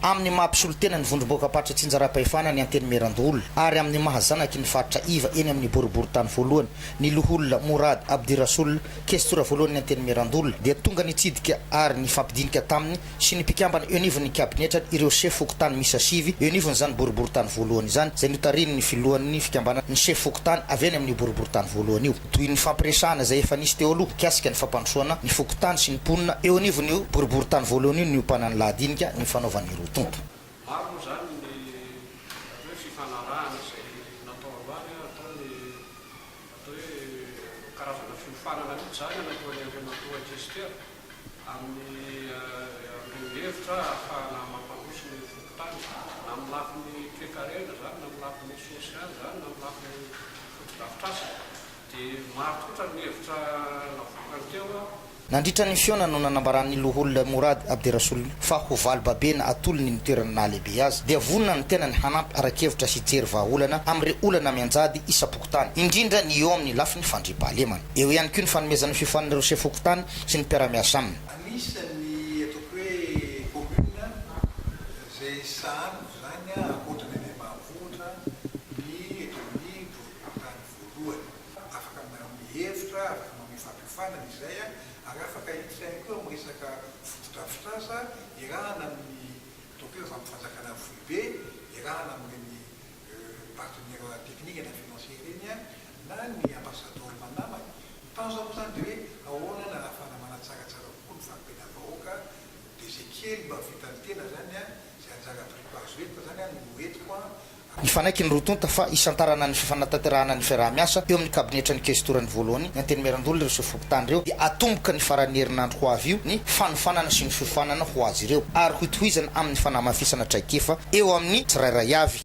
Amin'ny maha mpisolo tena ny vondrom-bahoakam-paritra Tsinjaram-pahefana ny Antenimierandoholona ary amin'ny maha zanaky ny faritra iva eny amin'ny boriborintany voalohany, ny loholona Mourad Abdirasoul, kestora voalohan'ny Antenimierandoholona, dia tonga nitsidika ary nifampidinika taminy sy ny mpikambana eo anivon'ny kabinetrany ireo sefo fokontany miisa sivy eo anivon'izany boriborintany voalohany izany, izay notarihin'ny filohan'ny fikambanana ny sefo fokontany avy any amin'io boriborintany voalohany io. Toy ny fampiresahana izay efa nisy teo aloha mikasika ny fampandrosoana ny fokontany sy ny mponina eo anivon'io boriborintany voalohany io niompanan'ny lahadinika nifanaovan'ny roa tonta. Maro moa izany ny atao hoe fifanarahana izay natao androany, atao ny atao hoe karazana fiofanana mihitsy izany nataon'i Andriamatoa Kester amin'ny amin'ireo hevitra ahafahana mampandroso ny fokontany na amin'ny lafiny toekarena izany na amin'ny lafiny sosialy izany na amin'ny lafiny fotodrafitrasa. Dia maro tsotra ny hevitra navoakany teo. Nandritra ny fihaonana no nanambaran'ny Loholona Mourad Abderassoul fa ho valy babena atolony ny toerana nahalehibe azy, dia vonona ny tenany hanampy ara-kevitra sy hijery vahaolana amin'ireo olana mianjady isam-pokontany, indrindra ny eo amin'ny lafiny fandriampahalemana. Eo ihany koa ny fanomezana fiofanana ireo sefo fokontany sy ny mpiara-miasa aminy. Anisan'ny ataoko hoe commune izay sahaniko izany ankoatra ny any ambanivohitra ny eto amin'ny boriborintany voalohany. Afaka manome hevitra, afaka manome fampiofanana izay ary afaka hiditra ihany koa amin'ny resaka fotodrafitrasa iarahana amin'ny ataoko hoe avy amin'ny fanjakana foibe, iarahana amin'ireny partenaire technique na financier ireny na ny ambassador namany. Ny tanjona moa izany dia hoe ahoana no ahafahana manatsaratsara kokoa ny fanompiana vahoaka dia izay kely mba vitan'ny tena izany, izay anjara biriky azo entina izany no entiko. Nifanaiky ny roa tonta fa hisantarana ny fifanatanterahana ny fiaraha-miasa eo amin'ny kabinetran'ny kestorany voalohany, ny Antenimierandoholona ireo sefo fokontany ireo dia atomboka ny faran'ny herinandro ho avy io ny fanofanana sy ny fiofanana ho azy ireo ary hotohizana amin'ny fanamafisana traikefa eo amin'ny tsirairay avy.